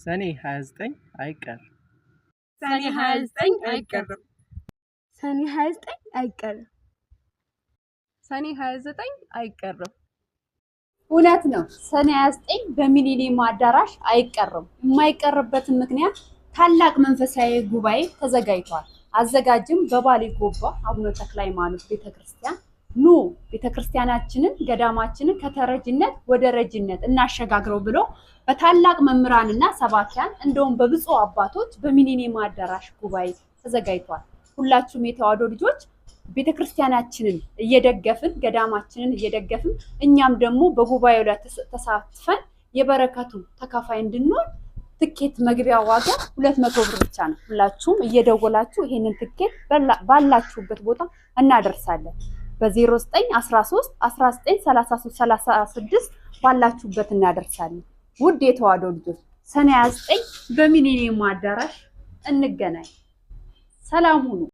ሰኔ 29 አይቀርም። ሰኔ 29 አይቀርም። ሰኔ 29 አይቀርም። ሰኔ 29 አይቀርም። እውነት ነው። ሰኔ 29 በሚሊኒየም አዳራሽ አይቀርም። የማይቀርበትን ምክንያት ታላቅ መንፈሳዊ ጉባኤ ተዘጋጅቷል። አዘጋጅም በባሌ ጎባ አቡነ ተክለ ሃይማኖት ቤተክርስቲያን። ኑ ቤተክርስቲያናችንን ገዳማችንን ከተረጅነት ወደ ረጅነት እናሸጋግረው ብሎ በታላቅ መምህራንና ሰባኪያን እንደውም በብፁዕ አባቶች በሚሊኒየም አዳራሽ ጉባኤ ተዘጋጅቷል። ሁላችሁም የተዋሕዶ ልጆች ቤተክርስቲያናችንን እየደገፍን ገዳማችንን እየደገፍን እኛም ደግሞ በጉባኤው ላይ ተሳትፈን የበረከቱ ተካፋይ እንድንሆን ትኬት መግቢያ ዋጋ 200 ብር ብቻ ነው። ሁላችሁም እየደወላችሁ ይሄንን ትኬት ባላችሁበት ቦታ እናደርሳለን። በ0913 19 33 36 ባላችሁበት እናደርሳለን። ውድ የተዋሕዶ ልጆች ሰኔ 29 በሚሊኒየም አዳራሽ እንገናኝ። ሰላም ሁኑ።